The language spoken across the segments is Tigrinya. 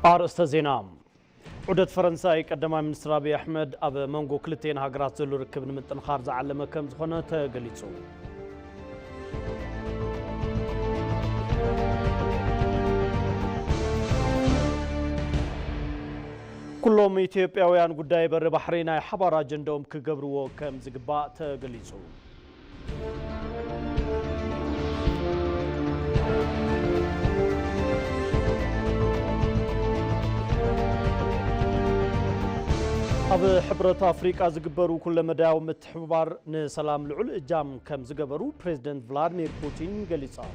ኣርእስተ ዜና። ዑደት ፈረንሳይ ቀዳማይ ሚኒስትር ኣብይ ኣሕመድ ኣብ መንጎ ክልቲኤን ሃገራት ዘሎ ርክብ ንምጥንኻር ዝዓለመ ከም ዝኾነ ተገሊጹ። ኩሎም ኢትዮጵያውያን ጉዳይ በሪ ባሕሪ ናይ ሓባር ኣጀንዳኦም ክገብርዎ ከም ዝግባእ ተገሊጹ። ኣብ ሕብረት ኣፍሪቃ ዝግበሩ ኩለመዳያዊ ምትሕብባር ንሰላም ልዑል እጃም ከም ዝገበሩ ፕሬዝደንት ቭላድሚር ፑቲን ገሊጾም።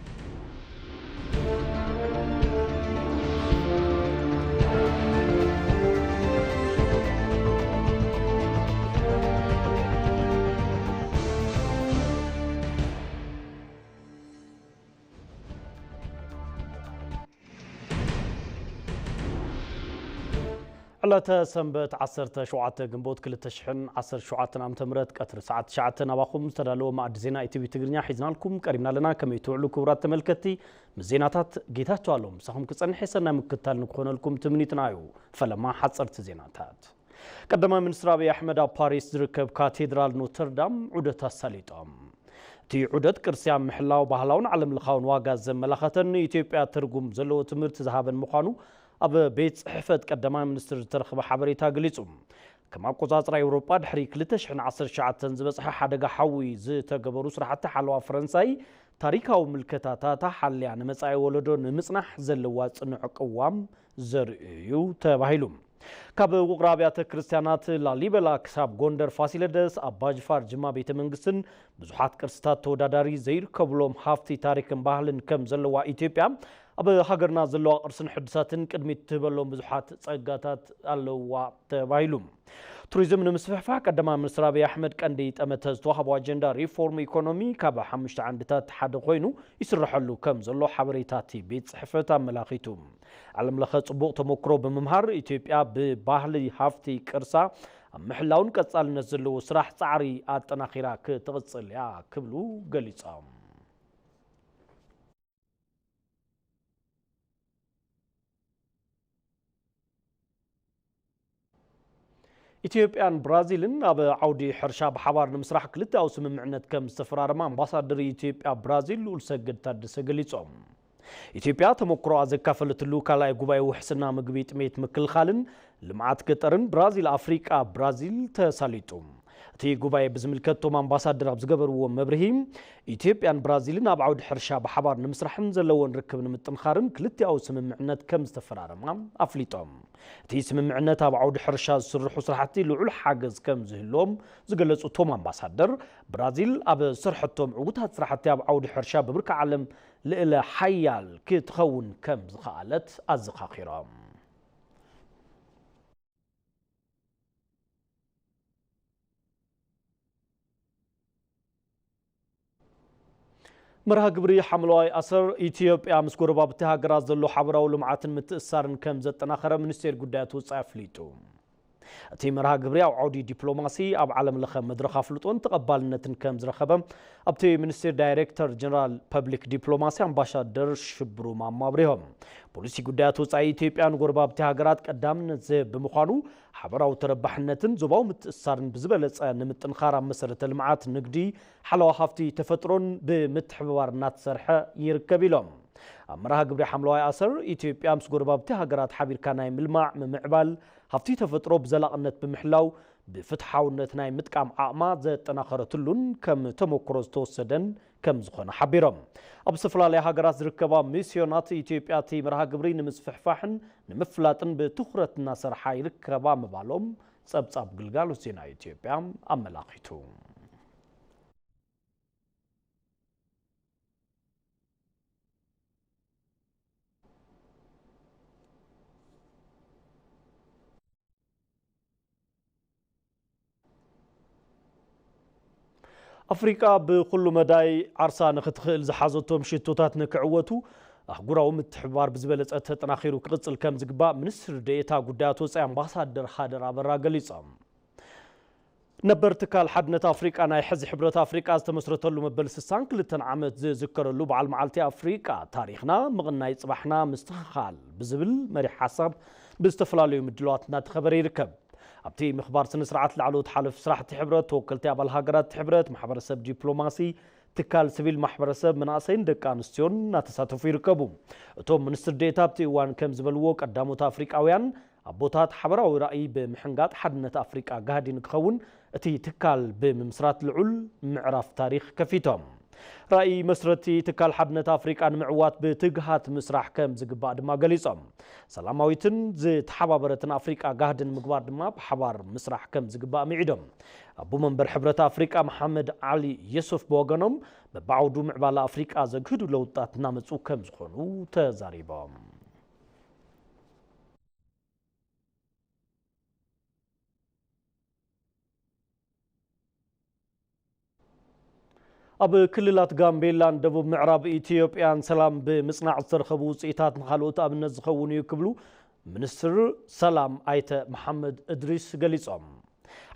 ዕለተ ሰንበት ዓሰርተ ሸውዓተ ግንቦት ክልተ ሽሕን ዓሰርተ ሸውዓተን ዓመተ ምህረት ቀትሪ ሰዓት ትሽዓተ ናባኹም ዝተዳለወ ማዕዲ ዜና ኢቲቪ ትግርኛ ሒዝናልኩም ቀሪብና ኣለና። ከመይ ትውዕሉ ክቡራት ተመልከትቲ? ምስ ዜናታት ጌታቸው ኣለዉ ምሳኹም ክጸንሕ የሰናይ ምክትታል ንክኾነልኩም ትምኒትና እዩ። ፈለማ ሓጸርቲ ዜናታት። ቀዳማይ ሚኒስትር ኣብይ ኣሕመድ ኣብ ፓሪስ ዝርከብ ካቴድራል ኖተርዳም ዑደት ኣሳሊጦም። እቲ ዑደት ቅርሲ ኣብ ምሕላው ባህላውን ዓለምለኻውን ዋጋ ዘመላኸተን ንኢትዮጵያ ትርጉም ዘለዎ ትምህርቲ ዝሃበን ምዃኑ ኣብ ቤት ጽሕፈት ቀዳማይ ሚኒስትር ዝተረኽበ ሓበሬታ ገሊጹ። ከም ኣቆጻጽራ ኤውሮጳ ድሕሪ ክልተ ሽሕን ዓሰርተ ትሽዓተን ዝበጽሐ ሓደጋ ሓዊ ዝተገበሩ ስራሕቲ ሓለዋ ፈረንሳይ ታሪካዊ ምልከታታታ ሓልያ ንመጻኢ ወለዶ ንምጽናሕ ዘለዋ ጽኑዕ ቅዋም ዘርኢ እዩ ተባሂሉ። ካብ ውቕሮ ኣብያተ ክርስቲያናት ላሊበላ ክሳብ ጎንደር ፋሲለደስ፣ ኣባጅፋር፣ ጅማ ቤተ መንግስትን ብዙሓት ቅርስታት ተወዳዳሪ ዘይርከብሎም ሃፍቲ ታሪክን ባህልን ከም ዘለዋ ኢትዮጵያ፣ ኣብ ሃገርና ዘለዋ ቅርስን ሕድሳትን ቅድሚት ትህበሎም ብዙሓት ጸጋታት ኣለዋ ተባሂሉ። ቱሪዝም ንምስፍሕፋሕ ቀዳማይ ሚኒስትር ኣብይ ኣሕመድ ቀንዲ ጠመተ ዝተዋህቦ ኣጀንዳ ሪፎርም ኢኮኖሚ ካብ ሓሙሽተ ዓንድታት ሓደ ኮይኑ ይስረሐሉ ከም ዘሎ ሓበሬታ እቲ ቤት ጽሕፈት ኣመላኺቱ። ዓለምለኸ ጽቡቕ ተመክሮ ብምምሃር ኢትዮጵያ ብባህሊ ሃፍቲ ቅርሳ ኣብ ምሕላውን ቀጻልነት ዘለዎ ስራሕ ጻዕሪ ኣጠናኺራ ክትቕጽል እያ ክብሉ ገሊጾም። ኢትዮጵያን ብራዚልን ኣብ ዓውዲ ሕርሻ ብሓባር ንምስራሕ ክልተኣዊ ስምምዕነት ከም ዝተፈራረማ ኣምባሳደር ኢትዮጵያ ብራዚል ልኡል ሰገድ ታደሰ ገሊጾም። ኢትዮጵያ ተመክሮኣ ዘካፈለትሉ ካልኣይ ጉባኤ ውሕስና ምግቢ፣ ጥሜት ምክልኻልን ልምዓት ገጠርን ብራዚል ኣፍሪቃ ብራዚል ተሳሊጡ። እቲ ጉባኤ ብዝምልከት እቶም ኣምባሳደር ኣብ ዝገበርዎ መብርሂ፣ ኢትዮጵያን ብራዚልን ኣብ ዓውዲ ሕርሻ ብሓባር ንምስራሕን ዘለዎን ርክብ ንምጥንኻርን ክልቲኣዊ ስምምዕነት ከም ዝተፈራረማ ኣፍሊጦም። እቲ ስምምዕነት ኣብ ዓውዲ ሕርሻ ዝስርሑ ስራሕቲ ልዑል ሓገዝ ከም ዝህልዎም ዝገለጹ እቶም ኣምባሳደር፣ ብራዚል ኣብ ዝሰርሐቶም ዕዉታት ስራሕቲ ኣብ ዓውዲ ሕርሻ ብብርኪ ዓለም ልእለ ሓያል ክትኸውን ከም ዝኸኣለት ኣዘኻኺሮም። መርሃ ግብሪ ሓምለዋይ ኣሰር ኢትዮጵያ ምስ ጎረባብቲ ሃገራት ዘሎ ሓበራዊ ልምዓትን ምትእስሳርን ከም ዘጠናኸረ ሚኒስቴር ጉዳያት ወጻኢ ኣፍሊጡ። እቲ መርሃ ግብሪ ኣብ ዓውዲ ዲፕሎማሲ ኣብ ዓለም ለኸ መድረኽ ኣፍልጦን ተቐባልነትን ከም ዝረኸበ ኣብቲ ሚኒስቴር ዳይሬክተር ጀነራል ፐብሊክ ዲፕሎማሲ ኣምባሳደር ሽብሩ ማሞ ኣብሪሆም። ፖሊሲ ጉዳያት ወጻኢ ኢትዮጵያ ንጎረባብቲ ሃገራት ቀዳምነት ዝህብ ብምዃኑ ሓበራዊ ተረባሕነትን ዞባዊ ምትእስሳርን ብዝበለጸ ንምጥንኻር ኣብ መሰረተ ልምዓት፣ ንግዲ፣ ሓለዋ ሃፍቲ ተፈጥሮን ብምትሕብባር እናተሰርሐ ይርከብ ኢሎም። ኣብ መርሃ ግብሪ ሓምለዋይ ኣሰር ኢትዮጵያ ምስ ጎረባብቲ ሃገራት ሓቢርካ ናይ ምልማዕ፣ ምምዕባል፣ ሃፍቲ ተፈጥሮ ብዘላቕነት ብምሕላው ብፍትሓውነት ናይ ምጥቃም ዓቕማ ዘጠናኸረትሉን ከም ተመክሮ ዝተወሰደን ከም ዝኾነ ሓቢሮም። ኣብ ዝተፈላለያ ሃገራት ዝርከባ ሚስዮናት ኢትዮጵያ እቲ መርሃ ግብሪ ንምስፍሕፋሕን ንምፍላጥን ብትኹረት እናሰርሓ ይርከባ ምባሎም ጸብጻብ ግልጋሎት ዜና ኢትዮጵያ ኣመላኺቱ። ኣፍሪቃ ብኹሉ መዳይ ዓርሳ ንኽትኽእል ዝሓዘቶም ሽቶታት ንክዕወቱ ኣህጉራዊ ምትሕብባር ብዝበለጸ ተጠናኺሩ ክቕጽል ከም ዝግባእ ሚኒስትር ዴኤታ ጉዳያት ወጻኢ ኣምባሳደር ሃደር ኣበራ ገሊጾም። ነበር ትካል ሓድነት ኣፍሪቃ ናይ ሕዚ ሕብረት ኣፍሪቃ ዝተመስረተሉ መበል ስሳን ክልተን ዓመት ዝዝከረሉ በዓል መዓልቲ ኣፍሪቃ ታሪኽና ምቕናይ ጽባሕና ምስትኽኻል ብዝብል መሪሕ ሓሳብ ብዝተፈላለዩ ምድላዋት እናተኸበረ ይርከብ። ኣብቲ ምኽባር ስነ ስርዓት ላዕለዎት ሓለፍቲ ስራሕቲ ሕብረት፣ ተወከልቲ ኣባል ሃገራት ሕብረት፣ ማሕበረሰብ ዲፕሎማሲ፣ ትካል ሲቪል ማሕበረሰብ፣ መናእሰይን ደቂ ኣንስትዮን እናተሳተፉ ይርከቡ። እቶም ሚኒስትር ዴኤታ ኣብቲ እዋን ከም ዝበልዎ፣ ቀዳሞት ኣፍሪቃውያን ኣቦታት ሓበራዊ ራእይ ብምሕንጋጥ ሓድነት ኣፍሪቃ ጋህዲ ንክኸውን እቲ ትካል ብምምስራት ልዑል ምዕራፍ ታሪኽ ከፊቶም። ራእይ መስረቲ ትካል ሓድነት ኣፍሪቃ ንምዕዋት ብትግሃት ምስራሕ ከም ዝግባእ ድማ ገሊጾም። ሰላማዊትን ዝተሓባበረትን ኣፍሪቃ ጋህዲ ንምግባር ድማ ብሓባር ምስራሕ ከም ዝግባእ ምዒዶም። ኣቦ መንበር ሕብረት ኣፍሪቃ መሓመድ ዓሊ የሱፍ ብወገኖም፣ በብዓውዱ ምዕባለ ኣፍሪቃ ዘግህዱ ለውጥታት እናመጹ ከም ዝኾኑ ተዛሪቦም። ኣብ ክልላት ጋምቤላን ደቡብ ምዕራብ ኢትዮጵያን ሰላም ብምጽናዕ ዝተረኸቡ ውጽኢታት ንኻልኦት ኣብነት ዝኸውን እዩ ክብሉ ሚኒስትር ሰላም ኣይተ መሓመድ እድሪስ ገሊጾም።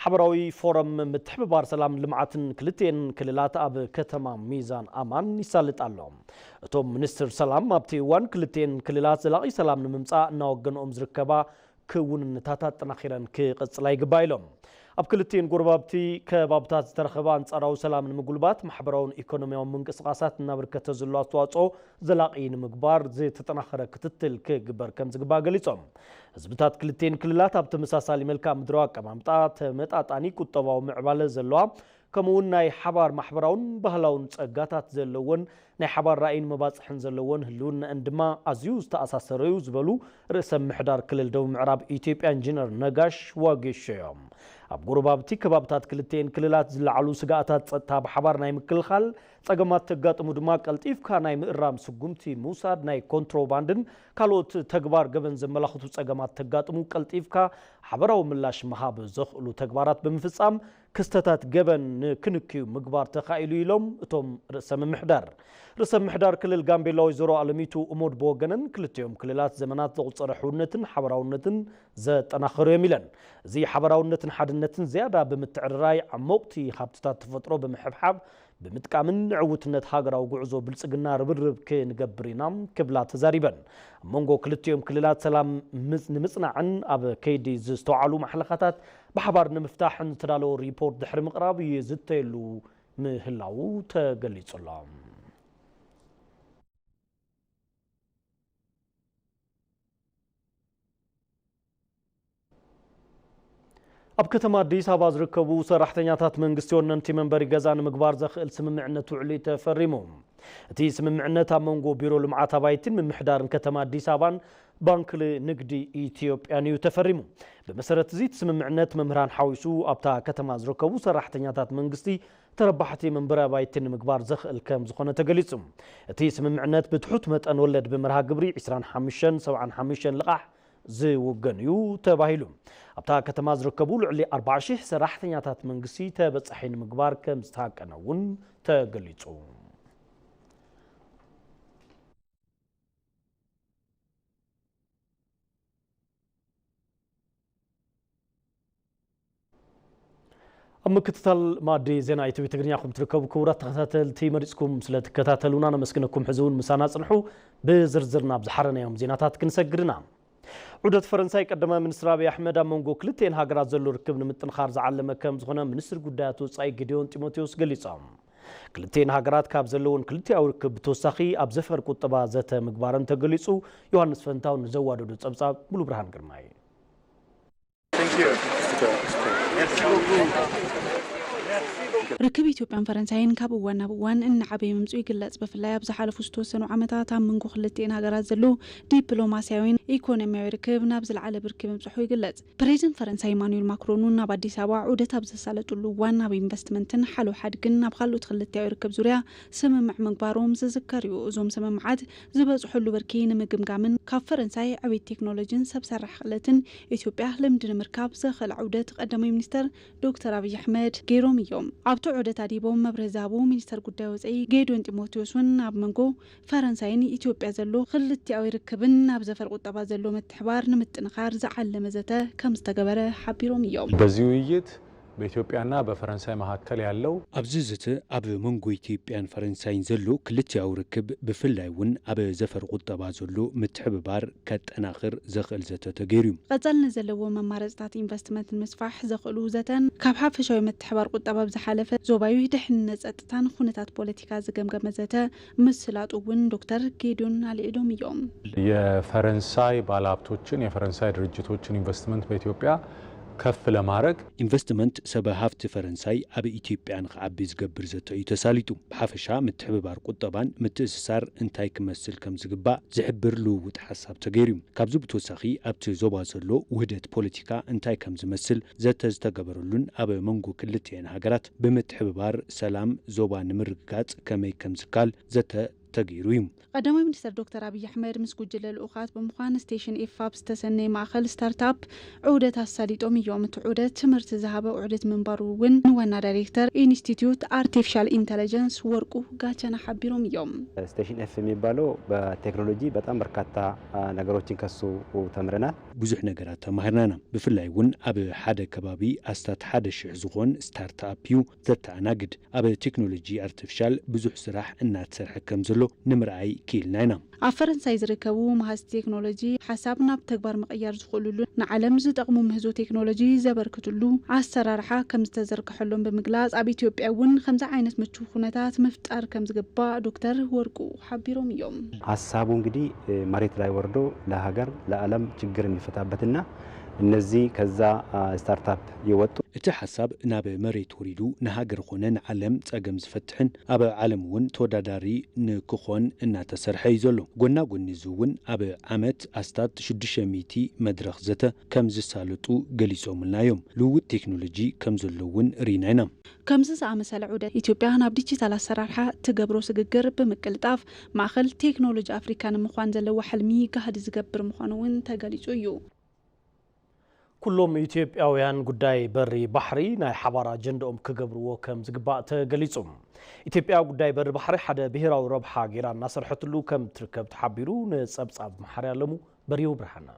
ሓበራዊ ፎረም ምትሕብባር ሰላም ልምዓትን ክልቲኤን ክልላት ኣብ ከተማ ሚዛን ኣማን ይሳልጥ ኣሎ። እቶም ሚኒስትር ሰላም ኣብቲ እዋን ክልቲኤን ክልላት ዘላቒ ሰላም ንምምጻእ እናወገንኦም ዝርከባ ክውንነታት ኣጠናኺረን ክቕጽላ ይግባእ ኢሎም። ኣብ ክልቲኤን ጎረባብቲ ከባብታት ዝተረኸበ ኣንጻራዊ ሰላም ንምጉልባት ማሕበራውን ኢኮኖሚያውን ምንቅስቓሳት እናበርከተ ዘሎ ኣስተዋጽኦ ዘላቒ ንምግባር ዝተጠናኸረ ክትትል ክግበር ከም ዝግባእ ገሊጾም። ህዝብታት ክልቲኤን ክልላት ኣብ ተመሳሳሊ መልክዓ ምድራዊ ኣቀማምጣ፣ ተመጣጣኒ ቁጠባዊ ምዕባለ ዘለዋ፣ ከምኡ እውን ናይ ሓባር ማሕበራውን ባህላውን ጸጋታት ዘለወን፣ ናይ ሓባር ራእይን መባጽሕን ዘለወን፣ ህልውናኣን ድማ ኣዝዩ ዝተኣሳሰረ እዩ ዝበሉ ርእሰ ምምሕዳር ክልል ደቡብ ምዕራብ ኢትዮጵያ ኢንጂነር ነጋሽ ዋጌሾ እዮም። ኣብ ጎረባብቲ ከባብታት ክልቲኤን ክልላት ዝለዓሉ ስግኣታት ጸጥታ ብሓባር ናይ ምክልኻል፣ ጸገማት ተጋጥሙ ድማ ቀልጢፍካ ናይ ምእራም ስጉምቲ ምውሳድ፣ ናይ ኮንትሮባንድን ካልኦት ተግባር ገበን ዘመላኽቱ ጸገማት ተጋጥሙ ቀልጢፍካ ሓበራዊ ምላሽ ምሃብ ዘኽእሉ ተግባራት ብምፍጻም ክስተታት ገበን ንክንክዩ ምግባር ተኻኢሉ ኢሎም እቶም ርእሰ ምምሕዳር። ርእሰ ምምሕዳር ክልል ጋምቤላ ወይዘሮ ኣለሚቱ እሞድ ብወገነን ክልቲኦም ክልላት ዘመናት ዘቑጸረ ሕውነትን ሓበራውነትን ዘጠናኸሩ እዮም ኢለን። እዚ ሓበራውነትን ሓድነትን ዝያዳ ብምትዕርራይ ዓሞቕቲ ሃብትታት ተፈጥሮ ብምሕብሓብ ብምጥቃምን ንዕውትነት ሃገራዊ ጉዕዞ ብልጽግና ርብርብ ክንገብር ኢና ክብላ ተዛሪበን። ኣብ መንጎ ክልቲኦም ክልላት ሰላም ምጽ-፣ ንምጽናዕን ኣብ ከይዲ ዝተውዓሉ ማሕለኻታት ብሓባር ንምፍታሕን ዝተዳለወ ሪፖርት ድሕሪ ምቕራብ ይዝተየሉ ምህላዉ ተገሊጹ ኣሎ። ኣብ ከተማ ኣዲስ ኣበባ ዝርከቡ ሰራሕተኛታት መንግስቲ ወነንቲ መንበሪ ገዛ ንምግባር ዘኽእል ስምምዕነት ውዕሊ ተፈሪሙ። እቲ ስምምዕነት ኣብ መንጎ ቢሮ ልምዓት ኣባይትን ምምሕዳርን ከተማ ኣዲስ ኣበባን ባንክ ንግዲ ኢትዮጵያን እዩ ተፈሪሙ። ብመሰረት እዚ እቲ ስምምዕነት መምህራን ሓዊሱ ኣብታ ከተማ ዝርከቡ ሰራሕተኛታት መንግስቲ ተረባሕቲ መንበሪ ኣባይቲ ንምግባር ዘኽእል ከም ዝኾነ ተገሊጹ። እቲ ስምምዕነት ብትሑት መጠን ወለድ ብመርሃ ግብሪ ዕስራን ሓሙሽተን ሰብዓን ሓሙሽተን ልቓሕ ዝውገን እዩ ተባሂሉ። ኣብታ ከተማ ዝርከቡ ልዕሊ ኣርባዓ ሺሕ ሰራሕተኛታት መንግስቲ ተበጻሒ ንምግባር ከም ዝተሃቀነ እውን ተገሊጹ። ኣብ ምክትታል ማዕዲ ዜና ኢቲቪ ትግርኛ ኹም ትርከቡ ክቡራት ተኸታተልቲ፣ መሪጽኩም ስለ ትከታተሉና ነመስግነኩም። ሕዚ እውን ምሳና ጽንሑ። ብዝርዝር ናብ ዝሓረናዮም ዜናታት ክንሰግድና። ዑደት ፈረንሳይ ቀዳማይ ሚኒስትር ኣብይ ኣሕመድ ኣብ መንጎ ክልቲኤን ሃገራት ዘሎ ርክብ ንምጥንኻር ዝዓለመ ከም ዝኾነ ሚኒስትር ጉዳያት ወጻኢ ጌዲዮን ጢሞቴዎስ ገሊጾም። ክልቲኤን ሃገራት ካብ ዘለውን ክልቲኣዊ ርክብ ብተወሳኺ ኣብ ዘፈር ቁጠባ ዘተ ምግባረን ተገሊጹ። ዮሃንስ ፈንታው ንዘዋደዶ ጸብጻብ ሙሉ ብርሃን ግርማይ። ርክብ ኢትዮጵያን ፈረንሳይን ካብ እዋን ናብ እዋን እናዓበየ ምምፅኡ ይግለፅ። ብፍላይ ኣብ ዝሓለፉ ዝተወሰኑ ዓመታት ኣብ መንጎ ክልቲኤን ሃገራት ዘሎ ዲፕሎማስያዊን ኢኮኖሚያዊ ርክብ ናብ ዝለዓለ ብርኪ ምብፅሑ ይግለፅ። ፕሬዚደንት ፈረንሳይ ኢማኑኤል ማክሮን እውን ናብ ኣዲስ ኣበባ ዑደት ኣብ ዘሳለጡሉ እዋን ኣብ ኢንቨስትመንትን ሓሎ ሓድግን ኣብ ካልኦት ክልቲያዊ ርክብ ዙርያ ስምምዕ ምግባሮም ዝዝከር እዩ። እዞም ስምምዓት ዝበፅሑሉ ብርኪ ንምግምጋምን ካብ ፈረንሳይ ዕቤት ቴክኖሎጂን ሰብ ሰራሕ ክእለትን ኢትዮጵያ ልምዲ ንምርካብ ዘኽእል ዑደት ቀዳማይ ሚኒስተር ዶክተር ኣብይ ኣሕመድ ገይሮም እዮም። ኣብቲ ዑደት ኣድሂቦም መብርሂ ዝሃቡ ሚኒስተር ጉዳይ ወፃኢ ጌዲዮን ጢሞቴዎስ እውን ኣብ መንጎ ፈረንሳይን ኢትዮጵያ ዘሎ ክልቲኣዊ ርክብን ኣብ ዘፈር ቁጠባ ዘሎ ምትሕባር ንምጥንኻር ዝዓለመ ዘተ ከም ዝተገበረ ሓቢሮም እዮም። በዚህ ውይይት በኢትዮጵያና በፈረንሳይ መካከል ያለው ኣብዚ ዝቲ ኣብ መንጎ ኢትዮጵያን ፈረንሳይን ዘሎ ክልቲያዊ ርክብ ብፍላይ እውን ኣብ ዘፈር ቁጠባ ዘሎ ምትሕብባር ከጠናኽር ዘኽእል ዘተ ተገይሩ እዩ። ቀጻልነት ዘለዎ መማረፅታት ኢንቨስትመንት ንምስፋሕ ዘኽእሉ ዘተን ካብ ሓፈሻዊ ምትሕባር ቁጠባ ብዝሓለፈ ዞባዊ ድሕንነት፣ ጸጥታን ኩነታት ፖለቲካ ዝገምገመ ዘተ ምስላጡ እውን ዶክተር ጌዲዮን ኣልዒሎም እዮም። የፈረንሳይ ባለሀብቶችን የፈረንሳይ ድርጅቶችን ኢንቨስትመንት በኢትዮጵያ ከፍ ለማድረግ ኢንቨስትመንት ሰብ ሃፍቲ ፈረንሳይ ኣብ ኢትዮጵያ ንክዓቢ ዝገብር ዘተ እዩ ተሳሊጡ። ብሓፈሻ ምትሕብባር ቁጠባን ምትእስሳር እንታይ ክመስል ከም ዝግባእ ዝሕብር ልውውጥ ሓሳብ ተገይሩ እዩ። ካብዚ ብተወሳኺ ኣብቲ ዞባ ዘሎ ውህደት ፖለቲካ እንታይ ከም ዝመስል ዘተ ዝተገበረሉን ኣብ መንጎ ክልቲኤን ሃገራት ብምትሕብባር ሰላም ዞባ ንምርግጋጽ ከመይ ከም ዝካል ዘተ ተገይሩ እዩ። ቀዳማይ ሚኒስትር ዶክተር ኣብይ ኣሕመድ ምስ ጉጅለ ልኡኻት ብምዃን ስቴሽን ኤፍ ኣብ ዝተሰነየ ማእኸል ስታርታፕ ዑደት ኣሳሊጦም እዮም። እቲ ዑደት ትምህርቲ ዝሃበ ዑደት ምንባሩ እውን ንዋና ዳይሬክተር ኢንስቲትዩት ኣርቲፊሻል ኢንተለጀንስ ወርቁ ጋቸና ሓቢሮም እዮም። ስቴሽን ኤፍ የሚባለው በቴክኖሎጂ በጣም በርካታ ነገሮችን ከሱ ተምረናል። ብዙሕ ነገራት ተማሂርናና። ብፍላይ እውን ኣብ ሓደ ከባቢ ኣስታት ሓደ ሽሕ ዝኾን ስታርትኣፕ እዩ ዘተኣናግድ። ኣብ ቴክኖሎጂ ኣርቲፊሻል ብዙሕ ስራሕ እናተሰርሐ ከም ዘሎ ንምርኣይ ክኢልና ኢና። ኣብ ፈረንሳይ ዝርከቡ መሃዝቲ ቴክኖሎጂ ሓሳብ ናብ ተግባር ምቕያር ዝኽእሉሉ ንዓለም ዝጠቕሙ ምህዞ ቴክኖሎጂ ዘበርክትሉ ኣሰራርሓ ከም ዝተዘርግሐሎም ብምግላጽ ኣብ ኢትዮጵያ እውን ከምዚ ዓይነት ምቹው ኩነታት ምፍጣር ከም ዝግባእ ዶክተር ወርቁ ሓቢሮም እዮም። ሀሳቡ እንግዲህ መሬት ላይ ወርዶ ለሀገር ለዓለም ችግር የሚፈታበትና እነዚህ ከዛ ስታርታፕ የወጡ እቲ ሓሳብ ናብ መሬት ወሪዱ ንሃገር ኾነ ንዓለም ጸገም ዝፈትሕን ኣብ ዓለም እውን ተወዳዳሪ ንክኾን እናተሰርሐ እዩ ዘሎ። ጎና ጎኒ እዚ እውን ኣብ ዓመት ኣስታት ሽዱሽተ ሚእቲ መድረኽ ዘተ ከም ዝሳለጡ ገሊጾምልና እዮም። ልውውጥ ቴክኖሎጂ ከም ዘሎ እውን ርኢና ኢና። ከምዚ ዝኣመሰለ ዑደት ኢትዮጵያ ናብ ዲጂታል ኣሰራርሓ ትገብሮ ስግግር ብምቅልጣፍ ማእኸል ቴክኖሎጂ ኣፍሪካ ንምዃን ዘለዋ ሕልሚ ጋህዲ ዝገብር ምዃኑ እውን ተገሊፁ እዩ። ኩሎም ኢትዮጵያውያን ጉዳይ በሪ ባሕሪ ናይ ሓባር ኣጀንድኦም ክገብርዎ ከም ዝግባእ ተገሊፁ። ኢትዮጵያ ጉዳይ በሪ ባሕሪ ሓደ ብሄራዊ ረብሓ ገይራ እናሰርሐትሉ ከም ትርከብ ተሓቢሩ። ንፀብፃብ መሓሪ ኣለሙ በሪሁ ብርሃነ።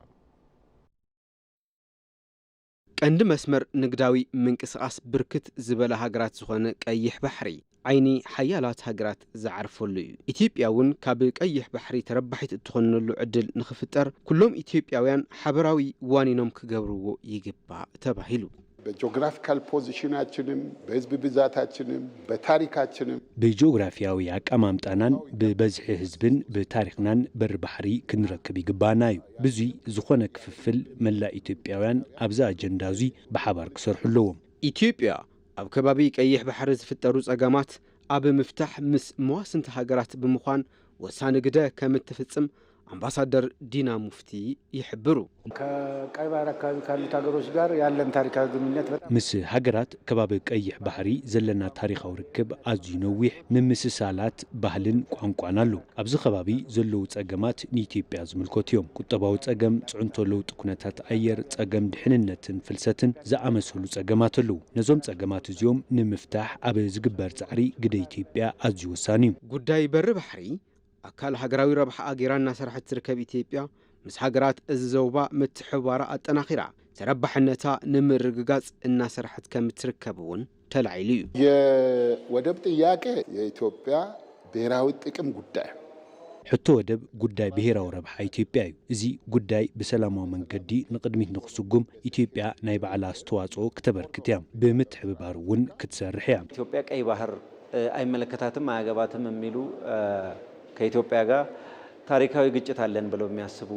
ቀንዲ መስመር ንግዳዊ ምንቅስቓስ ብርክት ዝበላ ሃገራት ዝኾነ ቀይሕ ባሕሪ ዓይኒ ሓያላት ሃገራት ዝዓርፈሉ እዩ። ኢትዮጵያ እውን ካብ ቀይሕ ባሕሪ ተረባሒት እትኾነሉ ዕድል ንኽፍጠር ኩሎም ኢትዮጵያውያን ሓበራዊ ዋኒኖም ክገብርዎ ይግባእ ተባሂሉ። በጂኦግራፊካል ፖዚሽናችንም በህዝብ ብዛታችንም በታሪካችንም ብጂኦግራፊያዊ ኣቀማምጣናን ብበዝሒ ህዝብን ብታሪኽናን በሪ ባሕሪ ክንረክብ ይግባና እዩ። ብዙይ ዝኾነ ክፍፍል መላእ ኢትዮጵያውያን ኣብዚ ኣጀንዳ እዙይ ብሓባር ክሰርሑ ኣለዎም። ኢትዮጵያ ኣብ ከባቢ ቀይሕ ባሕሪ ዝፍጠሩ ጸገማት ኣብ ምፍታሕ ምስ መዋስንቲ ሃገራት ብምዃን ወሳኒ ግደ ከም እትፍጽም ኣምባሳደር ዲና ሙፍቲ ይሕብሩ። ከቀይ ባህር አካባቢ ካሉት ሀገሮች ጋር ያለን ታሪካዊ ግንኙነት በጣም ምስ ሃገራት ከባቢ ቀይሕ ባሕሪ ዘለና ታሪኻዊ ርክብ ኣዝዩ ነዊሕ፣ ምምስሳላት ባህልን ቋንቋን ኣሎ። ኣብዚ ከባቢ ዘለዉ ጸገማት ንኢትዮጵያ ዝምልከቱ እዮም። ቁጠባዊ ጸገም፣ ጽዕንቶ ለውጢ ኩነታት ኣየር፣ ጸገም ድሕንነትን ፍልሰትን ዝኣመሰሉ ጸገማት ኣለዉ። ነዞም ጸገማት እዚኦም ንምፍታሕ ኣብ ዝግበር ጻዕሪ ግደ ኢትዮጵያ ኣዝዩ ወሳኒ እዩ። ጉዳይ በሪ ባሕሪ ኣካል ሃገራዊ ረብሓኣ ገይራ እናሰርሐት ትርከብ ኢትዮጵያ፣ ምስ ሃገራት እዚ ዘውባ ምትሕብባራ ኣጠናኺራ ተረባሕነታ ንምርግጋጽ እናሰርሐት ከም ትርከብ እውን ተላዒሉ እዩ። የወደብ ጥያቄ የኢትዮጵያ ብሔራዊ ጥቅም ጉዳይ ሕቶ ወደብ ጉዳይ ብሄራዊ ረብሓ ኢትዮጵያ እዩ። እዚ ጉዳይ ብሰላማዊ መንገዲ ንቕድሚት ንክስጉም ኢትዮጵያ ናይ ባዕላ ኣስተዋፅኦ ክተበርክት እያ። ብምትሕብባር እውን ክትሰርሕ እያ። ኢትዮጵያ ቀይ ባህር አይመለከታትም አያገባትም የሚሉ ከኢትዮጵያ ጋር ታሪካዊ ግጭት አለን ብለው የሚያስቡ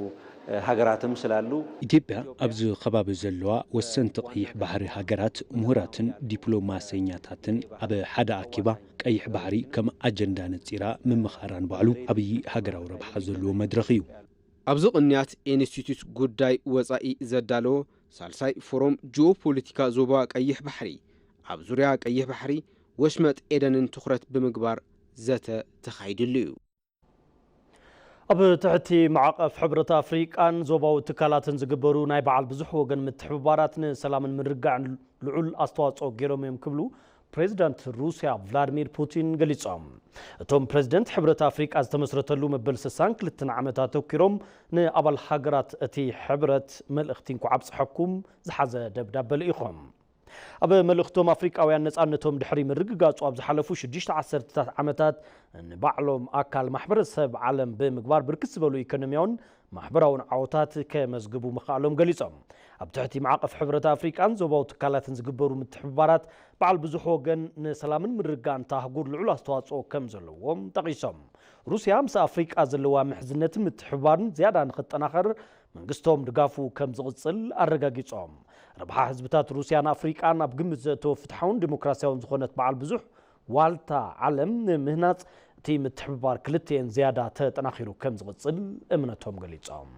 ሃገራትም ስላሉ ኢትዮጵያ ኣብዚ ከባቢ ዘለዋ ወሰንቲ ቀይሕ ባሕሪ ሃገራት ምሁራትን ዲፕሎማሰኛታትን ኣብ ሓደ ኣኪባ ቀይሕ ባሕሪ ከም ኣጀንዳ ነፂራ ምምኻራን ባዕሉ ዓብዪ ሃገራዊ ረብሓ ዘለዎ መድረኽ እዩ። ኣብዚ ቅንያት ኢንስቲትዩት ጉዳይ ወፃኢ ዘዳለዎ ሳልሳይ ፎረም ጂኦፖለቲካ ዞባ ቀይሕ ባሕሪ ኣብ ዙርያ ቀይሕ ባሕሪ ወሽመጥ ኤደንን ትኹረት ብምግባር ዘተ ተኻይድሉ እዩ። ኣብ ትሕቲ ማዕቐፍ ሕብረት ኣፍሪቃን ዞባዊ ትካላትን ዝግበሩ ናይ በዓል ብዙሕ ወገን ምትሕብባራት ንሰላምን ምርግጋዕን ልዑል ኣስተዋፅኦ ገይሮም እዮም ክብሉ ፕሬዚዳንት ሩስያ ቭላድሚር ፑቲን ገሊፆም። እቶም ፕሬዚደንት ሕብረት ኣፍሪቃ ዝተመስረተሉ መበል ስሳን ክልተን ዓመት ኣተኪሮም ንኣባል ሃገራት እቲ ሕብረት መልእኽቲ እንኳዕ ኣብፀሐኩም ዝሓዘ ደብዳበ ልኢኾም። ኣብ መልእኽቶም፣ ኣፍሪቃውያን ነጻነቶም ድሕሪ ምርግጋጹ ኣብ ዝሓለፉ ሽዱሽተ ዓሰርተታት ዓመታት ንባዕሎም ኣካል ማሕበረሰብ ዓለም ብምግባር ብርክት ዝበሉ ኢኮኖሚያውን ማሕበራውን ዓወታት ከመዝግቡ ምኽኣሎም ገሊጾም። ኣብ ትሕቲ ማዕቐፍ ሕብረት ኣፍሪቃን ዞባዊ ትካላትን ዝግበሩ ምትሕብባራት በዓል ብዙሕ ወገን ንሰላምን ምርግጋእን እታ ኣህጉር ልዑል ኣስተዋጽኦ ከም ዘለዎም ጠቒሶም። ሩስያ ምስ ኣፍሪቃ ዘለዋ ምሕዝነትን ምትሕብባርን ዝያዳ ንኽጠናኸር መንግስቶም ድጋፉ ከም ዝቕጽል ኣረጋጊጾም። ረብሓ ህዝብታት ሩስያን ኣፍሪቃን ኣብ ግምት ዘእተወ ፍትሓውን ዲሞክራሲያውን ዝኾነት በዓል ብዙሕ ዋልታ ዓለም ንምህናጽ እቲ ምትሕብባር ክልቲኤን ዝያዳ ተጠናኺሩ ከም ዝቕጽል እምነቶም ገሊጾም።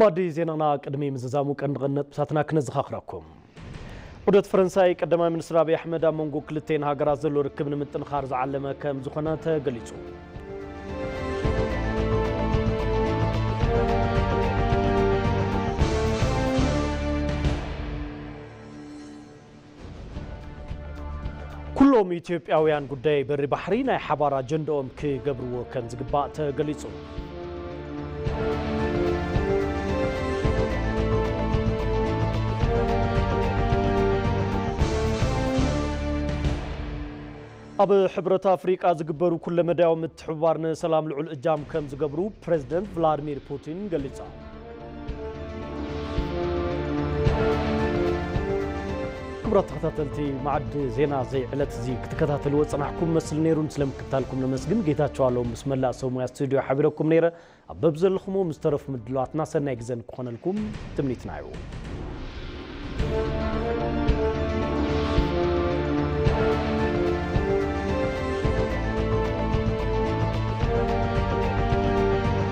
ማዲ ዜናና ቅድሚ ምዝዛሙ ቀንዲ ቀንዲ ነጥብታትና ክነዘኻኽረኩም። ዑደት ፈረንሳይ ቀዳማይ ሚኒስትር ኣብይ ኣሕመድ ኣብ መንጎ ክልተን ሃገራት ዘሎ ርክብ ንምጥንኻር ዝዓለመ ከም ዝኾነ ተገሊጹ። ኩሎም ኢትዮጵያውያን ጉዳይ በሪ ባሕሪ ናይ ሓባር ኣጀንዳኦም ክገብርዎ ከም ዝግባእ ተገሊጹ። ኣብ ሕብረት ኣፍሪቃ ዝግበሩ ኩለመዳያዊ ምትሕብባር ንሰላም ልዑል እጃም ከም ዝገብሩ ፕሬዝደንት ቭላድሚር ፑቲን ገሊጻ። ክቡራት ተኸታተልቲ፣ ማዕድ ዜና ዘይ ዕለት እዚ ክትከታተልዎ ዝጸናሕኩም መስል ነይሩ። ስለምክታልኩም ነመስግን። ጌታቸው ኣለዉ ምስ መላእ ሰብ ሙያ ስቱዲዮ ሓቢረኩም ነይረ። ኣብ በብዘለኹሞ ምስ ተረፉ ምድላዋትና ሰናይ ግዘ ንክኾነልኩም ትምኒትና እዩ።